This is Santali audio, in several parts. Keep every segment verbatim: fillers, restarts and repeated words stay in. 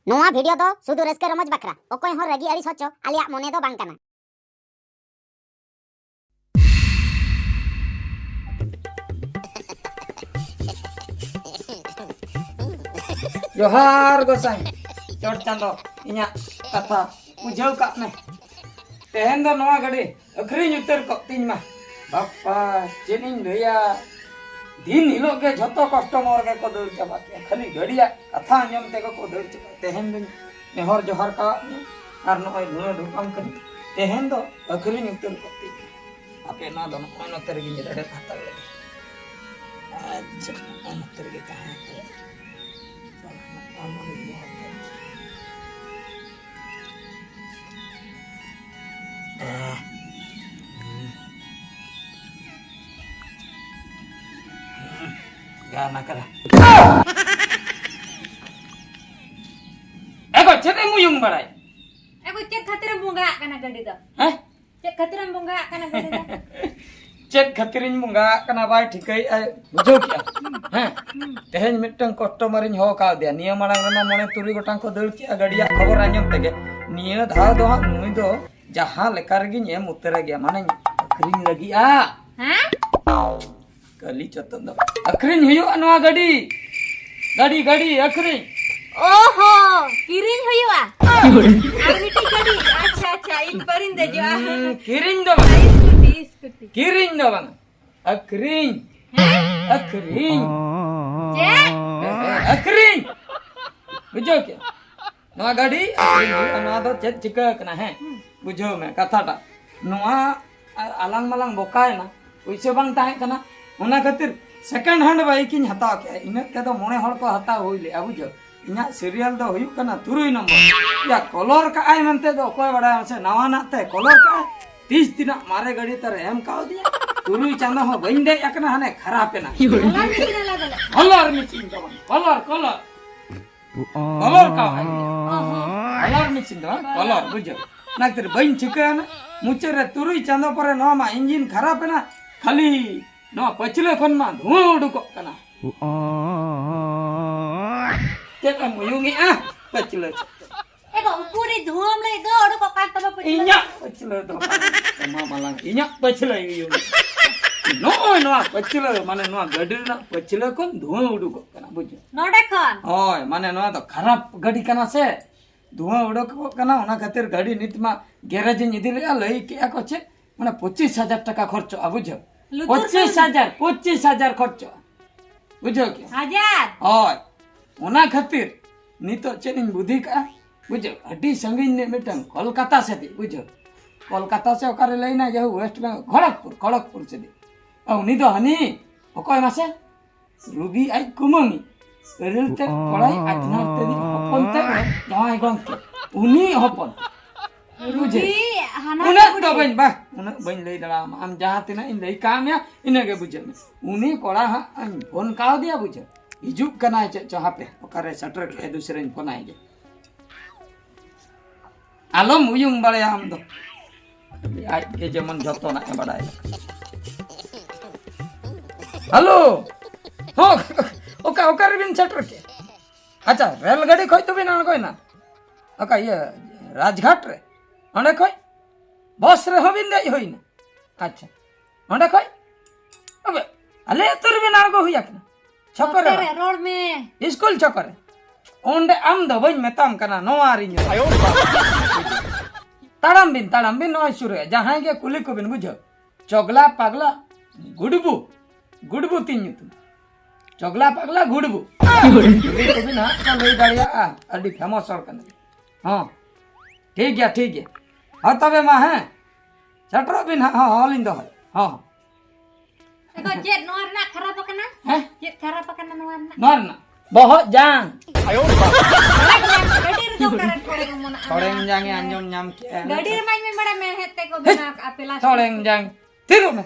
ᱱᱚᱣᱟ ᱵᱷᱤᱰᱤᱭᱳ ᱫᱚ ᱥᱩᱫᱷᱩ ᱨᱟᱹᱥᱠᱟᱹ ᱨᱚᱢᱚᱡᱽ ᱵᱟᱠᱷᱨᱟ, ᱚᱠᱚᱭ ᱦᱚᱸ ᱨᱟᱹᱜᱤ ᱟᱹᱲᱤᱥ ᱦᱚᱪᱚ ᱟᱞᱮᱭᱟᱜ ᱢᱚᱱᱮ ᱫᱚ ᱵᱟᱝ ᱠᱟᱱᱟ᱾ ᱡᱚᱦᱟᱨ ᱜᱚᱸᱥᱟᱭ ᱪᱚᱴ ᱪᱟᱸᱫᱚ, ᱤᱧᱟᱹᱜ ᱠᱟᱛᱷᱟ ᱵᱩᱡᱷᱟᱹᱣ ᱠᱟᱜ ᱢᱮ᱾ ᱛᱮᱦᱮᱧ ᱫᱚ ᱱᱚᱣᱟ ᱜᱟᱹᱰᱤ ᱟᱹᱠᱷᱨᱤᱧ ᱩᱛᱟᱹᱨ ᱠᱚᱜ ᱛᱤᱧ ᱢᱟ᱾ ᱵᱟᱯᱟ, ᱪᱮᱫ ᱤᱧ ᱞᱟᱹᱭᱟ, ᱫᱤᱱ ᱦᱤᱞᱳᱜ ᱜᱮ ᱡᱷᱚᱛᱚ ᱠᱟᱥᱴᱚᱢᱟᱨ ᱜᱮᱠᱚ ᱫᱟᱹᱲ ᱪᱟᱵᱟ ᱠᱮᱜᱼᱟ, ᱠᱷᱟᱹᱞᱤ ᱜᱟᱹᱰᱤᱭᱟᱜ ᱠᱟᱛᱷᱟ ᱟᱸᱡᱚᱢ ᱛᱮᱜᱮ ᱠᱚ ᱫᱟᱹᱲ ᱪᱟᱵᱟ᱾ ᱛᱮᱦᱮᱧ ᱫᱚᱧ ᱱᱮᱦᱚᱨ ᱡᱚᱦᱟᱨ ᱠᱟᱜ ᱢᱮᱭᱟ, ᱟᱨ ᱱᱚᱜᱼᱚᱭ ᱱᱩᱱᱟᱹᱜ ᱰᱷᱚᱠᱟᱢ ᱠᱟᱱᱟ, ᱛᱮᱦᱮᱧ ᱫᱚ ᱟᱹᱠᱷᱨᱤᱧ ᱩᱛᱟᱹᱨ ᱠᱚᱜ ᱛᱤᱧ ᱢᱟ᱾ ᱟᱯᱮ ᱱᱚᱣᱟ ᱫᱚ ᱱᱚᱜᱼᱚᱭ ᱱᱚᱛᱮ ᱨᱮᱜᱮᱧ ᱨᱮᱰᱮᱫ ᱦᱟᱛᱟᱲ ᱞᱮᱜᱮ᱾ ᱟᱪᱪᱷᱟ, ᱱᱚᱜᱼᱚᱭ ᱱᱚᱛᱮ ᱨᱮᱜᱮ ᱛᱟᱦᱮᱸ ᱦᱟᱛᱟᱲ᱾ ᱜᱟᱱ ᱟᱠᱟᱫᱟ᱾ ᱮ ᱜᱚ, ᱪᱮᱫ ᱮᱢ ᱩᱭᱩᱝ ᱵᱟᱲᱟᱭ? ᱮ ᱜᱚ, ᱪᱮᱫ ᱠᱷᱟᱹᱛᱤᱨᱮᱢ ᱵᱚᱸᱜᱟ ᱟᱜ ᱠᱟᱱᱟ ᱜᱟᱹᱰᱤ ᱫᱚ? ᱦᱮᱸ? ᱪᱮᱫ ᱠᱷᱟᱹᱛᱤᱨᱮᱢ ᱵᱚᱸᱜᱟ ᱟᱜ ᱠᱟᱱᱟ ᱜᱟᱹᱰᱤ ᱫᱚ? ᱪᱮᱫ ᱠᱷᱟᱹᱛᱤᱨᱤᱧ ᱵᱚᱸᱜᱟ ᱟᱜ ᱠᱟᱱᱟ ᱵᱟᱭ ᱴᱷᱤᱠᱟᱹᱭᱮᱫᱼᱟᱭ, ᱵᱩᱡᱷᱟᱹᱣ ᱠᱮᱜᱼᱟ? ᱦᱮᱸ? ᱦᱩᱸ᱾ ᱛᱮᱦᱮᱧ ᱢᱤᱫᱴᱟᱝ ᱠᱟᱥᱴᱚᱢᱟᱨᱤᱧ ᱦᱚᱦᱚ ᱠᱟᱣᱫᱮᱭᱟ᱾ ᱱᱤᱭᱟᱹ ᱢᱟᱲᱟᱝ ᱨᱮᱢᱟ ᱢᱚᱬᱮ ᱛᱩᱨᱩᱭ ᱜᱚᱴᱟᱝ ᱠᱚ ᱫᱟᱹᱲ ᱠᱮᱜᱼᱟ ᱜᱟᱹᱰᱤᱭᱟᱜ ᱠᱷᱚᱵᱚᱨ ᱟᱸᱡᱚᱢ ᱛᱮᱜᱮ᱾ ᱱᱤᱭᱟᱹ ᱫᱷᱟᱣ ᱫᱚ ᱦᱟᱸᱜ ᱱᱩᱭ ᱫᱚ ᱡᱟᱦᱟᱸ ᱞᱮᱠᱟ ᱨᱮᱜᱮᱧ ᱮᱢ ᱩᱛᱟᱹᱨ ᱜᱮᱭᱟ, ᱢᱟᱱᱮᱧ ᱟᱹᱠᱷᱨᱤᱧ ᱞᱟᱹᱜᱤᱫᱼᱟ᱾ ᱦᱮᱸ? ᱠᱟᱹᱞᱤ ᱪᱚᱛᱚᱱ ᱫᱚ ᱟᱹᱠᱷᱨᱤᱧ ᱦᱩᱭᱩᱜᱼᱟ ᱱᱚᱣᱟ ᱜᱟᱹᱰᱤ᱾ ᱜᱟᱹᱰᱤ, ᱜᱟᱹᱰᱤ ᱟᱹᱠᱷᱨᱤᱧ᱾ ᱚ ᱦᱚᱸ, ᱠᱤᱨᱤᱧ ᱦᱩᱭᱩᱜᱼᱟ᱾ ᱟᱨ ᱢᱤᱫᱴᱤᱡ ᱜᱟᱹᱰᱤ᱾ ᱟᱪᱪᱷᱟ, ᱟᱪᱪᱷᱟ, ᱤᱧ ᱯᱟᱹᱨᱤᱧ ᱫᱮᱡᱚᱜᱼᱟ᱾ ᱦᱩᱸ, ᱠᱤᱨᱤᱧ ᱫᱚ ᱵᱟᱝ᱾ Scooty, scooty. ᱠᱤᱨᱤᱧ ᱫᱚ ᱵᱟᱝ᱾ ᱟᱹᱠᱷᱨᱤᱧ᱾ ᱦᱮᱸ? ᱟᱹᱠᱷᱨᱤᱧ᱾ ᱪᱮᱫ? ᱦᱮᱸ, ᱦᱮᱸ, ᱟᱹᱠᱷᱨᱤᱧ᱾ ᱵᱩᱡᱷᱟᱹᱣ ᱠᱮᱜᱼᱟ? ᱱᱚᱣᱟ ᱜᱟᱹᱰᱤ ᱟᱹᱠᱷᱨᱤᱧ ᱦᱩᱭᱩᱜᱼᱟ᱾ ᱱᱚᱣᱟ ᱫᱚ ᱪᱮᱫ ᱪᱤᱠᱟᱹ ᱠᱟᱱᱟ? ᱦᱮᱸ, ᱵᱩᱡᱷᱟᱹᱣ ᱢᱮ ᱠᱟᱛᱷᱟᱴᱟᱜ᱾ ᱱᱚᱣᱟ ᱟᱨ ᱟᱞᱟᱝ ᱢᱟᱞᱟᱝ ᱵᱚᱠᱟᱭᱮᱱᱟ, ᱯᱩᱭᱥᱟᱹ ᱵᱟᱝ ᱛᱟᱦᱮᱸ ᱠᱟᱱᱟ, ᱚᱱᱟ ᱠᱷᱟᱹᱛᱤᱨ ᱥᱮᱠᱮᱱᱰ ᱦᱮᱱᱰ ᱵᱟᱭᱤᱠ ᱤᱧ ᱦᱟᱛᱟᱣ ᱠᱮᱜᱼᱟ᱾ ᱤᱱᱟᱹᱜ ᱛᱮᱫᱚ ᱢᱚᱬᱮ ᱦᱚᱲ ᱠᱚ ᱦᱟᱛᱟᱣ ᱦᱩᱭ ᱞᱮᱜᱼᱟ, ᱵᱩᱡᱷᱟᱹᱣ᱾ ᱤᱧᱟᱹᱜ ᱥᱤᱨᱤᱭᱟᱞ ᱫᱚ ᱦᱩᱭᱩᱜ ᱠᱟᱱᱟ ᱛᱩᱨᱩᱭ ᱱᱚᱢᱵᱚᱨ᱾ ᱭᱟ, ᱠᱚᱞᱚᱨ ᱠᱟᱜᱼᱟᱭ ᱢᱮᱱᱛᱮ ᱫᱚ ᱚᱠᱚᱭ ᱵᱟᱲᱟᱭᱟ ᱢᱟᱥᱮ, ᱱᱟᱣᱟᱱᱟᱜ ᱛᱮ ᱠᱚᱞᱚᱨ ᱠᱟᱜᱼᱟᱭ᱾ ᱛᱤᱥ ᱛᱤᱱᱟᱹᱜ ᱢᱟᱨᱮ ᱜᱟᱹᱰᱤ ᱛᱟᱨᱮ ᱮᱢ ᱠᱟᱣᱫᱤᱧᱟ, ᱛᱩᱨᱩᱭ ᱪᱟᱸᱫᱚ ᱦᱚᱸ ᱵᱟᱹᱧ ᱫᱮᱡ ᱟᱠᱟᱱᱟ, ᱦᱟᱱᱮ ᱠᱷᱟᱨᱟᱯ ᱮᱱᱟ᱾ ᱠᱚᱞᱚᱨ ᱢᱮᱥᱤᱱ ᱟᱞᱟᱫᱟ ᱞᱮ᱾ ᱠᱚᱞᱚᱨ ᱢᱮᱥᱤᱱ ᱫᱚ ᱵᱟᱝ, ᱠᱚᱞᱚᱨ, ᱠᱚᱞᱚᱨ᱾ ᱠᱚᱞᱚᱨ ᱠᱟᱣᱟᱭ᱾ ᱚ ᱦᱚᱸ᱾ ᱠᱚᱞᱚᱨ ᱢᱮᱥᱤᱱ ᱫᱚ ᱵᱟᱝ, ᱠᱚᱞᱚᱨ, ᱵᱩᱡᱷᱟᱹᱣ᱾ ᱚᱱᱟ ᱠᱷᱟᱹᱛᱤᱨ ᱵᱟᱹᱧ ᱴᱷᱤᱠᱟᱹ ᱟᱱᱟ᱾ ᱢᱩᱪᱟᱹᱫ ᱨᱮ ᱛᱩᱨᱩᱭ ᱪᱟᱸᱫᱚ ᱯᱚᱨᱮ ᱱᱚᱣᱟ ᱢᱟ ᱤᱧᱡᱤᱱ ᱠᱷᱟᱨᱟᱯ ᱮᱱᱟ, ᱠᱷᱟᱹᱞᱤ ᱱᱚᱣᱟ ᱯᱟᱹᱪᱷᱞᱟᱹ ᱠᱷᱚᱱ ᱢᱟ ᱫᱷᱩᱣᱟᱹ ᱩᱰᱩᱠᱚᱜ ᱠᱟᱱᱟ᱾ ᱪᱮᱫ ᱮᱢ ᱩᱭᱩᱝᱮᱜᱼᱟ? ᱯᱟᱹᱪᱷᱞᱟᱹ᱾ ᱮ ᱜᱚ, ᱩᱠᱩᱨᱤ ᱫᱷᱩᱣᱟᱹᱢ ᱞᱟᱹᱭ ᱫᱚ, ᱚᱰᱚᱠᱚᱜ ᱠᱟᱱ ᱛᱟᱢᱟ ᱯᱟᱹᱪᱷᱞᱟᱹ᱾ ᱤᱧᱟᱹᱜ ᱯᱟᱹᱪᱷᱞᱟᱹ ᱫᱚ ᱵᱟᱝ, ᱮᱢᱟ ᱢᱟᱞᱟᱝ, ᱤᱧᱟᱹᱜ ᱯᱟᱹᱪᱷᱞᱟᱹ ᱤᱭᱟᱹ᱾ ᱱᱚᱜᱼᱚᱭ ᱱᱚᱣᱟ ᱯᱟᱹᱪᱷᱞᱟᱹ, ᱢᱟᱱᱮ ᱱᱚᱣᱟ ᱜᱟᱹᱰᱤ ᱨᱮᱱᱟᱜ ᱯᱟᱹᱪᱷᱞᱟᱹ ᱠᱷᱚᱱ ᱫᱷᱩᱣᱟᱹ ᱩᱰᱩᱠᱚᱜ ᱠᱟᱱᱟ, ᱵᱩᱡᱷᱟᱹᱣ? ᱱᱚᱰᱮ ᱠᱷᱚᱱ? ᱦᱳᱭ, ᱢᱟᱱᱮ ᱱᱚᱣᱟ ᱫᱚ ᱠᱷᱟᱨᱟᱯ ᱜᱟᱹᱰᱤ ᱠᱟᱱᱟ ᱥᱮ, ᱫᱷᱩᱣᱟᱹ ᱩᱰᱩᱠᱚᱜ ᱠᱟᱱᱟ, ᱚᱱᱟ ᱠᱷᱟᱹᱛᱤᱨ ᱜᱟᱹᱰᱤ ᱱᱤᱛ ᱢᱟ ᱜᱮᱨᱮᱡᱽ ᱤᱧ ᱤᱫᱤ ᱞᱮᱜᱼᱟ, ᱞᱟᱹᱭ ᱠᱮᱜᱼᱟ ᱠᱚ ᱪᱮᱫ, ᱢᱟᱱᱮ ᱯᱚᱸᱪᱤᱥ ᱦᱟᱡᱟᱨ ᱴᱟᱠᱟ ᱠᱷᱚᱨᱪᱚᱜᱼᱟ, ᱵᱩᱡᱷᱟᱹᱣ? ᱞᱩᱛᱩᱨ ᱯᱚᱸᱪᱤᱥ ᱦᱟᱡᱟᱨ, ᱯᱚᱸᱪᱤᱥ ᱦᱟᱡᱟᱨ ᱠᱷᱚᱨᱪᱚᱜᱼᱟ, ᱵᱩᱡᱷᱟᱹᱣ ᱠᱮᱜᱼᱟ? ᱦᱟᱡᱟᱨ? ᱦᱳᱭ, ᱚᱱᱟ ᱠᱷᱟᱹᱛᱤᱨ ᱱᱤᱛᱚᱜ ᱪᱮᱫ ᱤᱧ ᱵᱩᱫᱷᱤ ᱠᱟᱜᱼᱟ, ᱵᱩᱡᱷᱟᱹᱣ, ᱟᱹᱰᱤ ᱥᱟᱺᱜᱤᱧ ᱨᱤᱱᱤᱡ ᱢᱤᱫᱴᱟᱝ ᱠᱳᱞᱠᱟᱛᱟ ᱥᱮᱫᱤᱡ, ᱵᱩᱡᱷᱟᱹᱣ, ᱠᱳᱞᱠᱟᱛᱟ ᱥᱮ ᱚᱠᱟᱨᱮ ᱞᱟᱹᱭᱱᱟ, ᱡᱟᱦᱳ, ᱳᱭᱮᱥᱴ ᱵᱮᱝᱜᱚᱞ, ᱠᱷᱚᱲᱚᱜᱽᱯᱩᱨ, ᱠᱷᱚᱲᱚᱜᱽᱯᱩᱨ ᱥᱮᱫᱤᱡ᱾ ᱟᱨ ᱩᱱᱤ ᱫᱚ ᱦᱟᱹᱱᱤ ᱚᱠᱚᱭ ᱢᱟᱥᱮ? ᱨᱩᱵᱤ ᱟᱡ ᱠᱩᱢᱟᱹᱝ, ᱤᱨᱤᱞ ᱛᱮᱫ ᱠᱚᱲᱟᱭ ᱟᱡ ᱱᱟᱨ ᱛᱮᱫᱤᱡ ᱦᱚᱯᱚᱱ ᱛᱮᱫ ᱡᱟᱶᱟᱭ ᱜᱚᱝᱠᱮ, ᱩᱱᱤ ᱦᱚᱯᱚᱱ᱾ ᱵᱩᱡᱷᱟᱹᱣ? ᱨᱩᱵᱤ ᱦᱟᱱᱟ ᱩᱱᱟᱹᱜ ᱫᱚ ᱵᱩᱲᱦᱤ᱾ ᱵᱟᱹᱧ, ᱵᱟ, ᱩᱱᱟᱹᱜ ᱵᱟᱹᱧ ᱞᱟᱹᱭ ᱫᱟᱲᱮᱭᱟᱢᱟ᱾ ᱟᱢ ᱡᱟᱦᱟᱸ ᱛᱤᱱᱟᱹᱜ ᱤᱧ ᱞᱟᱹᱭ ᱠᱟᱜ ᱢᱮᱭᱟ, ᱤᱱᱟᱹᱜ ᱜᱮ ᱵᱩᱡᱷᱟᱹᱣ ᱢᱮ᱾ ᱩᱱᱤ ᱠᱚᱲᱟ ᱦᱟᱸᱜ ᱤᱧ ᱯᱷᱳᱱ ᱠᱟᱣᱫᱮᱭᱟ, ᱵᱩᱡᱷᱟᱹᱣ᱾ ᱦᱤᱡᱩᱜ ᱠᱟᱱᱟᱭ ᱪᱮᱫ ᱪᱚ, ᱦᱟᱯᱮ, ᱚᱠᱟᱨᱮ ᱥᱮᱴᱮᱨ ᱠᱮᱜᱼᱟᱭ, ᱫᱩᱥᱨᱟᱧ ᱯᱷᱳᱱᱟᱭ ᱜᱮ᱾ ᱟᱞᱚᱢ ᱩᱭᱩᱝ ᱵᱟᱲᱟᱭᱟ ᱟᱢ ᱫᱚ᱾ ᱟᱡ ᱜᱮ ᱡᱮᱢᱚᱱ ᱡᱚᱛᱚᱱᱟᱜ ᱮ ᱵᱟᱲᱟᱭᱟ᱾ ᱦᱮᱞᱳ᱾ ᱦᱚᱸ, ᱚᱠᱟ, ᱚᱠᱟ ᱨᱮᱵᱤᱱ ᱥᱮᱴᱮᱨ ᱠᱮᱜᱼᱟ? ᱟᱪᱪᱷᱟ, ᱨᱮᱞ ᱜᱟᱹᱰᱤ ᱠᱷᱚᱡ ᱛᱚᱵᱤᱱ ᱟᱬᱜᱚᱭᱮᱱᱟ? ᱚᱠᱟ ᱤᱭᱟᱹ, ᱨᱟᱡᱽᱜᱷᱟᱴ ᱨᱮ? ᱚᱸᱰᱮ ᱠᱷᱚᱡ? ᱵᱚᱥ ᱨᱮᱦᱚᱸ ᱵᱤᱱ ᱫᱮᱡ ᱦᱩᱭᱱᱟ? ᱟᱪᱪᱷᱟ, ᱚᱸᱰᱮ ᱠᱷᱚᱡ? ᱟᱵᱮ, ᱟᱞᱮ ᱟᱹᱛᱩ ᱨᱮᱵᱤᱱ ᱟᱬᱜᱚ ᱦᱩᱭ ᱟᱠᱟᱱᱟ? ᱪᱷᱚᱠᱚ ᱨᱮ ᱱᱚᱛᱮ ᱵᱟᱝ? ᱨᱮ ᱨᱚᱲ ᱢᱮ᱾ ᱤᱥᱠᱩᱞ ᱪᱷᱚᱠᱚ ᱨᱮ? ᱚᱸᱰᱮ ᱟᱢ ᱫᱚ ᱵᱟᱹᱧ ᱢᱮᱛᱟᱢ ᱠᱟᱱᱟ, ᱱᱚᱣᱟ ᱨᱤᱧ ᱢᱮᱛᱟᱢ᱾ ᱛᱟᱲᱟᱢ ᱵᱤᱱ, ᱛᱟᱲᱟᱢ ᱵᱤᱱ, ᱱᱚᱜᱼᱚᱭ ᱥᱩᱨ ᱨᱮ᱾ ᱡᱟᱦᱟᱸᱭ ᱜᱮ ᱠᱩᱞᱤ ᱠᱚᱵᱤᱱ, ᱵᱩᱡᱷᱟᱹᱣ᱾ ᱪᱚᱜᱽᱞᱟ ᱯᱟᱜᱽᱞᱟ ᱜᱩᱰᱵᱩ, ᱜᱩᱰᱵᱩ ᱛᱤᱧ ᱧᱩᱛᱩᱢ᱾ ᱪᱚᱜᱽᱞᱟ ᱯᱟᱜᱽᱞᱟ ᱜᱩᱰᱵᱩ᱾ ᱠᱩᱞᱤ ᱠᱚᱵᱤᱱ ᱦᱟᱸᱜ ᱠᱚ ᱞᱟᱹᱭ ᱫᱟᱲᱮᱭᱟᱜᱼᱟ, ᱟᱹᱰᱤ ᱯᱷᱮᱢᱟᱥ ᱦᱚᱲ ᱠᱟᱱᱟᱭ᱾ ᱦᱚᱸ, ᱴᱷᱤᱠ ᱜᱮᱭᱟ, ᱴᱷᱤᱠ ᱜᱮᱭᱟ᱾ ᱦᱚᱸ, ᱛᱚᱵᱮ ᱢᱟ, ᱦᱮᱸ, ᱥᱮᱴᱮᱨᱚᱜ ᱵᱤᱱ ᱦᱟᱸᱜ᱾ ᱦᱚᱸ, ᱦᱚᱸ, ᱞᱤᱧ ᱫᱚᱦᱚᱭ᱾ ᱦᱚᱸ᱾ ᱮ ᱜᱚ, ᱪᱮᱫ ᱱᱚᱣᱟ ᱨᱮᱱᱟᱜ ᱠᱷᱟᱨᱟᱯ ᱟᱠᱟᱱᱟ? ᱦᱮᱸ? ᱪᱮᱫ ᱠᱷᱟᱨᱟᱯ ᱟᱠᱟᱱᱟ ᱱᱚᱣᱟ ᱨᱮᱱᱟᱜ? ᱱᱚᱣᱟ ᱨᱮᱱᱟᱜ ᱵᱚᱦᱚᱜ ᱡᱟᱝ᱾ ᱜᱟᱹᱰᱤ ᱨᱮᱫᱚ ᱚᱠᱟᱨᱮ ᱴᱷᱚᱲᱮᱝ ᱚᱢᱚᱱᱚᱜᱼᱟ? ᱴᱷᱚᱲᱮᱝ ᱡᱟᱝ ᱮ ᱟᱸᱡᱚᱢ ᱧᱟᱢ ᱠᱮᱜᱼᱟ᱾ ᱜᱟᱹᱰᱤ ᱨᱮᱢᱟᱧ ᱢᱮᱱ ᱵᱟᱲᱟ ᱢᱮ, ᱦᱮᱡ ᱛᱮᱠᱚ ᱦᱮᱡ, ᱵᱮᱱᱟᱣ ᱠᱟᱜᱼᱟ ᱯᱮᱞᱟᱥᱴᱤᱠ᱾ ᱴᱷᱚᱲᱮᱝ ᱡᱟᱝ, ᱛᱷᱤᱨᱚᱜ ᱢᱮ᱾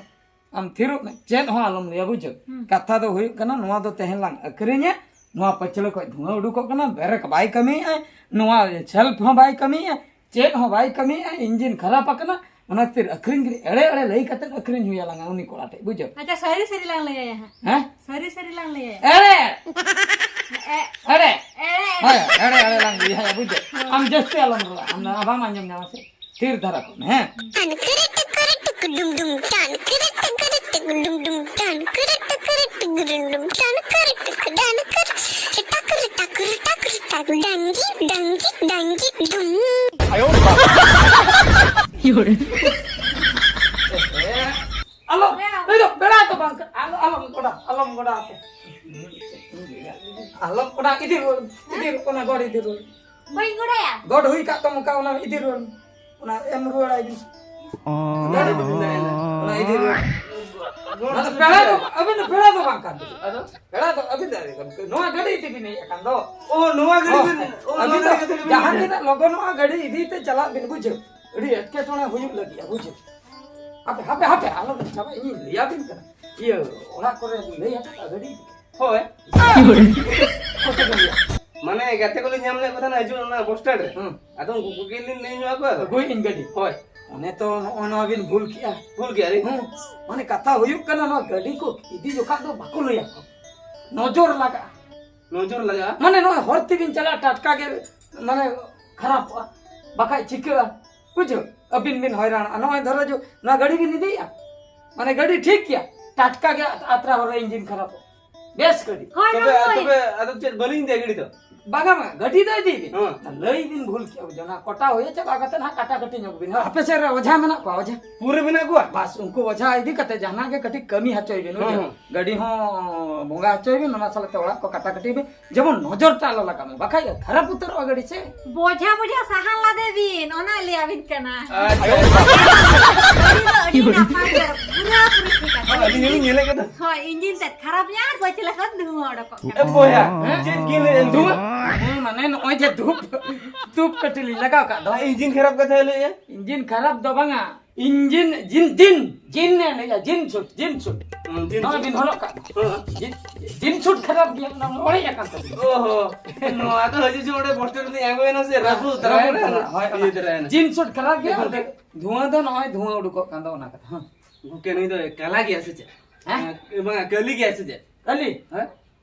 ᱟᱢ ᱛᱷᱤᱨᱚᱜ ᱢᱮ, ᱪᱮᱫ ᱦᱚᱸ ᱟᱞᱚᱢ ᱞᱟᱹᱭᱟ, ᱵᱩᱡᱷᱟᱹᱣ? ᱦᱩᱸ᱾ ᱠᱟᱛᱷᱟ ᱫᱚ ᱦᱩᱭᱩᱜ ᱠᱟᱱᱟ, ᱱᱚᱣᱟ ᱫᱚ ᱛᱮᱦᱮᱧ ᱞᱟᱝ ᱟᱹᱠᱷᱨᱤᱧᱟ, ᱱᱚᱣᱟ ᱯᱟᱹᱪᱷᱞᱟᱹ ᱠᱷᱚᱡ ᱫᱷᱩᱣᱟᱹ ᱩᱰᱩᱠᱚᱜ ᱠᱟᱱᱟ, ᱵᱨᱮᱠ ᱵᱟᱭ ᱠᱟᱹᱢᱤᱭᱮᱫᱼᱟ, ᱱᱚᱣᱟ ᱥᱮᱞᱯ ᱦᱚᱸ ᱵᱟᱭ ᱠᱟᱹᱢᱤᱭᱮᱫᱼᱟ, ᱪᱮᱫ ᱦᱚᱸ ᱵᱟᱭ ᱠᱟᱹᱢᱤᱭᱮᱫᱼᱟ, ᱤᱧᱡᱤᱱ ᱠᱷᱟᱨᱟᱯ ᱟᱠᱟᱱᱟ, ᱚᱱᱟ ᱠᱷᱟᱹᱛᱤᱨ ᱟᱹᱠᱷᱨᱤᱧ ᱜᱮ, ᱮᱲᱮ ᱮᱲᱮ ᱞᱟᱹᱭ ᱠᱟᱛᱮ ᱟᱹᱠᱷᱨᱤᱧ ᱦᱩᱭ ᱟᱞᱟᱝᱟ ᱩᱱᱤ ᱠᱚᱲᱟ ᱴᱷᱮᱡ, ᱵᱩᱡᱷᱟᱹᱣ? ᱟᱪᱪᱷᱟ, ᱥᱟᱹᱨᱤ ᱥᱟᱹᱨᱤ ᱞᱟᱝ ᱞᱟᱹᱭᱟᱭᱟ ᱦᱟᱸᱜ᱾ ᱦᱮᱸ? ᱥᱟᱹᱨᱤ ᱥᱟᱹᱨᱤ ᱞᱟᱝ ᱞᱟᱹᱭᱟᱭᱟ᱾ ᱮᱲᱮ! ᱮ-, ᱮᱲᱮ! ᱮᱲᱮ! ᱦᱳᱭ, ᱮᱲᱮ ᱮᱲᱮ ᱞᱟᱝ ᱞᱟᱹᱭᱟᱭᱟ, ᱵᱩᱡᱷᱟᱹᱣ? ᱦᱳᱭ᱾ ᱟᱢ ᱡᱟᱹᱥᱛᱤ ᱟᱞᱚᱢ ᱨᱚᱲᱟ, ᱟᱢ ᱫᱚ ᱵᱟᱢ ᱟᱸᱡᱚᱢ ᱧᱟᱢᱟ ᱥᱮ᱾ ᱛᱷᱤᱨ ᱫᱷᱟᱨᱟ ᱠᱚᱜ ᱢᱮ, ᱦᱮᱸ? ᱴᱟᱱ ᱠᱤᱨᱤ ᱴᱤᱠᱤᱨᱤ ᱴᱤᱠᱤ ᱰᱩᱢ ᱰᱩᱢ, ᱴᱟᱱ ᱠᱤᱨᱤ ᱴᱤᱠᱤᱨᱤ ᱴᱤᱠᱤ ᱰᱩᱢ ᱰᱩᱢ, ᱴᱟᱱ ᱠᱤᱨᱤ ᱴᱤᱠᱤᱨᱤ ᱴᱤᱠᱤ ᱰᱩᱢ ᱰᱩᱢ, ᱴᱟᱱ ᱠᱤᱨᱤ ᱴᱤᱠᱤ, ᱴᱟᱱ ᱠᱤᱨᱤ, ᱴᱟᱠ ᱨᱤ ᱴᱟᱠ ᱨᱤ ᱴᱟᱠ ᱨᱤ ᱴᱟᱠ, ᱰᱟᱝᱜᱤ ᱰᱟᱝᱜᱤ ᱰᱟᱝᱜᱤ ᱰᱩᱢ᱾ ᱟᱞᱚ, ᱱᱩᱭ ᱫᱚ ᱯᱮᱲᱟ ᱫᱚ ᱵᱟᱝ ᱠᱟᱱᱟ᱾ ᱟᱞᱚ, ᱟᱞᱚᱢ ᱜᱚᱰᱟ, ᱟᱞᱚᱢ ᱜᱚᱰᱟ ᱟᱠᱚ᱾ ᱟᱞᱚᱢ ᱜᱚᱰᱟ, ᱤᱫᱤ ᱨᱩᱣᱟᱹᱲ, ᱤᱫᱤ ᱨᱩᱣᱟᱹᱲ, ᱚᱱᱟ ᱜᱚᱰ ᱤᱫᱤ ᱨᱩᱣᱟᱹᱲ᱾ ᱵᱟᱹᱧ ᱜᱚᱲᱟᱭᱟ᱾ ᱜᱚᱰ ᱦᱩᱭ ᱠᱟᱜ ᱛᱟᱢ ᱚᱱᱠᱟ, ᱚᱱᱟ ᱤᱫᱤ ᱨᱩᱣᱟᱹᱲ᱾ ᱚᱱᱟ ᱮᱢ ᱨᱩᱣᱟᱹᱲᱟᱭ ᱵᱤᱱ᱾ ᱚᱱᱟ ᱤᱫᱤ ᱨᱩᱣᱟᱹᱲ᱾ ᱟᱫᱚ ᱯᱮᱲᱟ ᱫᱚ, ᱟᱹᱵᱤᱱ ᱫᱚ ᱯᱮᱲᱟ ᱫᱚ ᱵᱟᱝ ᱠᱟᱱ ᱵᱤᱱ᱾ ᱟᱫᱚ? ᱯᱮᱲᱟ ᱫᱚ ᱟᱹᱵᱤᱱ ᱫᱚ, ᱱᱚᱣᱟ ᱜᱟᱹᱰᱤ ᱤᱫᱤ ᱵᱤᱱ ᱦᱮᱡ ᱟᱠᱟᱱ ᱫᱚ᱾ ᱚ, ᱱᱚᱣᱟ ᱜᱟᱹᱰᱤ ᱦᱚᱸ, ᱵᱤᱱ, ᱚ, ᱱᱚᱣᱟ ᱟᱹᱵᱤᱱ ᱫᱚ ᱜᱟᱹᱰᱤ ᱠᱟᱛᱷᱟ ᱵᱤᱱ ᱡᱟᱦᱟᱸ ᱞᱟᱹᱭ ᱛᱤᱱᱟᱹᱜ ᱞᱚᱜᱚᱱᱚᱜᱼᱟ ᱜᱟᱹᱰᱤ ᱤᱫᱤ ᱛᱮ ᱪᱟᱞᱟᱜ ᱵᱤᱱ, ᱵᱩᱡᱷᱟᱹᱣ᱾ ᱟᱹᱰᱤ ᱮᱴᱠᱮᱴᱚᱬᱮ ᱦᱩᱭᱩᱜ ᱞᱟᱹᱜᱤᱫᱼᱟ, ᱵᱩᱡᱷᱟᱹᱣ᱾ ᱦᱟᱯᱮ, ᱦᱟᱯᱮ, ᱦᱟᱯᱮ, ᱟᱞᱚ ᱵᱤᱱ ᱪᱟᱵᱟᱭᱟ, ᱤᱧᱤᱧ ᱞᱟᱹᱭᱟᱵᱤᱱ ᱠᱟᱱᱟ᱾ ᱤᱭᱟᱹ, ᱚᱲᱟᱜ ᱠᱚᱨᱮ ᱵᱤᱱ ᱞᱟᱹᱭ ᱦᱚᱴᱚ ᱠᱟᱜᱼᱟ ᱜᱟᱹᱰᱤ ᱤᱫᱤ? ᱦᱳᱭ᱾ ᱢᱟᱱᱮ ᱜᱟᱛᱮ ᱠᱚᱞᱤᱧ ᱧᱟᱢ ᱞᱮᱫ ᱠᱚ ᱛᱟᱦᱮᱱᱟ ᱦᱤᱡᱩᱜ ᱚᱱᱟ ᱵᱚᱥ ᱥᱴᱮᱱᱰ ᱨᱮ᱾ ᱦᱩᱸ᱾ ᱟᱫᱚ ᱩᱱᱠᱩ ᱠᱚᱜᱮ ᱞᱤᱧ ᱞᱟᱹᱭ ᱧᱚᱜ ᱟᱠᱚᱣᱟ ᱟᱫᱚ᱾ ᱟᱹᱜᱩᱭ ᱤᱧ ᱜᱟᱹᱰᱤ᱾ ᱦᱳᱭ᱾ ᱚᱱᱮ ᱛᱚ ᱱᱚᱜᱼᱚᱭ ᱱᱚᱣᱟ ᱵᱤᱱ ᱵᱷᱩᱞ ᱠᱮᱜᱼᱟ᱾ ᱵᱷᱩᱞ ᱜᱮᱭᱟ ᱞᱤᱧ᱾ ᱦᱩᱸ᱾ ᱢᱟᱱᱮ ᱠᱟᱛᱷᱟ ᱦᱩᱭᱩᱜ ᱠᱟᱱᱟ ᱱᱚᱣᱟ ᱜᱟᱹᱰᱤ ᱠᱚ ᱤᱫᱤ ᱡᱚᱠᱷᱟᱜ ᱫᱚ ᱵᱟᱠᱚ ᱞᱟᱹᱭᱟ ᱠᱚ᱾ ᱱᱚᱡᱚᱨ ᱞᱟᱜᱟᱜᱼᱟ᱾ ᱱᱚᱡᱚᱨ ᱞᱟᱜᱟᱜᱼᱟ? ᱢᱟᱱᱮ ᱱᱚᱜᱼᱚᱭ ᱦᱚᱨ ᱛᱮᱵᱤᱱ ᱪᱟᱞᱟᱜᱼᱟ ᱴᱟᱴᱠᱟ ᱜᱮ ᱢᱟᱱᱮ ᱠᱷᱟᱨᱟᱯᱚᱜᱼᱟ᱾ ᱵᱟᱠᱷᱟᱡ ᱪᱤᱠᱟᱹᱜᱼᱟ? ᱵᱩᱡᱷᱟᱹᱣ? ᱟᱹᱵᱤᱱ ᱵᱤᱱ ᱦᱚᱭᱨᱟᱱᱚᱜᱼᱟ᱾ ᱱᱚᱜᱼᱚᱭ ᱫᱷᱚᱨᱚ ᱡᱚ-, ᱱᱚᱣᱟ ᱜᱟᱹᱰᱤ ᱵᱤᱱ ᱤᱫᱤᱭᱮᱜᱼᱟ᱾ ᱢᱟᱱᱮ ᱜᱟᱹᱰᱤ ᱴᱷᱤᱠ ᱜᱮᱭᱟ᱾ ᱴᱟᱴᱠᱟ ᱜᱮ ᱟᱛ-, ᱟᱛᱨᱟ ᱦᱚᱨ ᱨᱮ ᱤᱧᱡᱤᱱ ᱠᱷᱟᱨᱟᱯᱚᱜᱼᱟ᱾ ᱵᱮᱥ ᱜᱟᱹᱰᱤ᱾ ᱦᱳᱭ, ᱛᱚᱵᱮ, ᱦᱳᱭ᱾ ᱛᱚᱵᱮ ᱟᱫᱚ ᱪᱮᱫ ᱵᱟᱹᱞᱤᱧ ᱤᱫᱤᱭᱟ ᱜᱟᱹᱰᱤ ᱫᱚ? ᱵᱟᱝᱟ, ᱵᱟᱝᱟ, ᱜᱟᱹᱰᱤ ᱫᱚ ᱤᱫᱤ ᱵᱤᱱ᱾ ᱦᱮᱸ᱾ ᱞᱟᱹᱭ ᱵᱤᱱ ᱵᱷᱩᱞ ᱠᱮᱜᱼᱟ, ᱚᱱᱟ ᱠᱚᱴᱟ ᱦᱩᱭ ᱪᱟᱵᱟ ᱠᱟᱛᱮ ᱱᱟᱦᱟᱜ ᱠᱟᱴᱟ ᱠᱟᱴᱤ ᱧᱚᱜ ᱵᱤᱱ᱾ ᱦᱳᱭ᱾ ᱟᱯᱮ ᱥᱮᱫ ᱨᱮ ᱚᱡᱷᱟ ᱢᱮᱱᱟᱜ ᱠᱚᱣᱟ, ᱚᱡᱷᱟ? ᱯᱩᱨᱟᱹ ᱢᱮᱱᱟᱜ ᱠᱚᱣᱟ? ᱵᱟᱥ, ᱩᱱᱠᱩ ᱚᱡᱷᱟ ᱤᱫᱤ ᱠᱟᱛᱮ ᱡᱟᱦᱟᱱᱟᱜ ᱜᱮ ᱠᱟᱹᱴᱤᱡ ᱠᱟᱹᱢᱤ ᱦᱚᱪᱚᱭ ᱵᱤᱱ, ᱦᱮᱸ, ᱵᱩᱡᱷᱟᱹᱣ? ᱦᱮᱸ᱾ ᱜᱟᱹᱰᱤ ᱦᱚᱸ ᱵᱚᱸᱜᱟ ᱦᱚᱪᱚᱭ ᱵᱤᱱ, ᱚᱱᱟ ᱥᱟᱞᱟᱜ ᱛᱮ ᱚᱲᱟᱜ ᱠᱚ ᱠᱟᱴᱟ ᱠᱟᱴᱤ ᱵᱤᱱ, ᱡᱮᱢᱚᱱ ᱱᱚᱡᱚᱨ ᱴᱟᱜ ᱟᱞᱚ ᱞᱟᱜᱟᱜ ᱢᱟ, ᱵᱟᱠᱷᱟᱡ ᱠᱷᱟᱨᱟᱯ ᱩᱛᱟᱹᱨᱚᱜᱼᱟ ᱜᱟᱹᱰᱤ ᱥᱮ᱾ ᱵᱚᱡᱷᱟ ᱵᱚᱡᱷᱟ ᱥᱟᱦᱟᱱ ᱞᱟᱫᱮ ᱵᱤᱱ, ᱚᱱᱟ ᱞᱟᱹᱭ ᱟᱵᱤᱱ ᱠᱟᱱᱟ᱾ ᱟᱪᱪᱷᱟ᱾ ᱜᱟᱹᱰᱤ ᱫᱚ ᱟᱹᱰᱤ ᱱᱟᱯᱟᱭ ᱜᱮ, ᱯᱩᱨᱟᱹ ᱯᱩᱨᱤ ᱴᱷᱤᱠ ᱟᱪᱷᱮ᱾ ᱟᱹᱞᱤᱧ ᱦᱚᱸᱞᱤᱧ ᱧᱮᱞᱮᱫ ᱠᱟᱱᱟ᱾ ᱦᱳᱭ, ᱤᱧᱡᱤᱱ ᱛᱮᱫ ᱠᱷᱟᱨᱟᱯ ᱧᱚᱜ ᱟᱨ ᱵᱟᱹᱪᱞᱟᱹ ᱠᱷᱚᱱ ᱫᱷᱩᱣᱟᱹ ᱚᱰᱚᱠᱚᱜ ᱠᱟᱱᱟ᱾ ᱮ ᱵᱚᱭᱦᱟ, ᱦᱮᱸ? ᱪᱮᱫ ᱜᱮ ᱞᱟᱹᱭ ᱮᱫ ᱫᱷᱩᱣᱟᱹ? ᱫᱷᱩᱣᱟᱹ? ᱦᱮᱸ, ᱢᱟᱱᱮ ᱱᱚᱜᱼᱚᱭ ᱡᱮ ᱫᱷᱩᱯ, ᱫᱷᱩᱯ ᱠᱟᱹᱴᱤᱡ ᱞᱤᱧ ᱞᱟᱜᱟᱣ ᱠᱟᱜ ᱫᱚ᱾ ᱤᱧᱡᱤᱱ ᱠᱷᱟᱨᱟᱯ ᱠᱟᱛᱷᱟ ᱞᱟᱹᱭᱮᱜᱼᱟ? ᱤᱧᱡᱤᱱ ᱠᱷᱟᱨᱟᱯ ᱫᱚ ᱵᱟᱝᱟ, ᱤᱧᱡᱤᱱ, ᱡᱤᱱ, ᱡᱤᱱ, ᱡᱤᱱ ᱮ ᱞᱟᱹᱭᱟ, ᱡᱤᱱ ᱥᱩᱴ, ᱡᱤᱱ ᱥᱩᱴ᱾ ᱦᱩᱸ, ᱡᱤᱱ ᱱᱚᱜᱼᱚᱭ ᱥᱩᱴ᱾ ᱵᱤᱱ ᱦᱚᱨᱚᱜ ᱠᱟᱜ ᱫᱚ᱾ ᱦᱮᱸ᱾ ᱡᱤᱱ, ᱡᱤᱱ ᱥᱩᱴ ᱠᱷᱟᱨᱟᱯ ᱜᱮᱭᱟ, ᱚᱱᱟ ᱚᱲᱮᱡ ᱟᱠᱟᱱ ᱛᱟᱵᱤᱱᱟ᱾ ᱚᱦᱚ, ᱱᱚᱣᱟ ᱫᱚ ᱦᱤᱡᱩᱜ ᱪᱚ ᱚᱸᱰᱮ ᱵᱚᱥᱴᱮ ᱨᱮᱞᱤᱧ ᱟᱬᱜᱚᱭᱮᱱᱟ ᱥᱮ ᱨᱟᱹᱯᱩᱫ ᱛᱟᱨᱟᱭᱮᱱᱟ᱾ ᱨᱟᱹᱯᱩᱫ ᱛᱟᱨᱟ, ᱦᱳᱭ, ᱤᱭᱟᱹ ᱛᱟᱨᱟᱭᱮᱱᱟ᱾ ᱡᱤᱱ ᱥᱩᱴ ᱠᱷᱟᱨᱟᱯ ᱜᱮᱭᱟ, ᱜᱚᱝᱠᱮ᱾ ᱚᱸᱰᱮ ᱫᱷᱩᱣᱟᱹ ᱫᱚ ᱱᱚᱜᱼᱚᱭ ᱫᱷᱩᱣᱟᱹ ᱩᱰᱩᱠᱚᱜ ᱠᱟᱱ ᱫᱚ, ᱚᱱᱟ ᱠᱟᱛᱷᱟ᱾ ᱦᱮᱸ᱾ ᱜᱚᱝᱠᱮ, ᱱᱩᱭ ᱫᱚ ᱠᱟᱞᱟ ᱜᱮᱭᱟ ᱥᱮ ᱪᱮᱫ? ᱦᱮᱸ? ᱮ, ᱵᱟᱝᱟ, ᱠᱟᱹᱞᱤ ᱜᱮᱭᱟ ᱥᱮ ᱪᱮᱫ? ᱠᱟᱹᱞᱤ? ᱦᱮᱸ?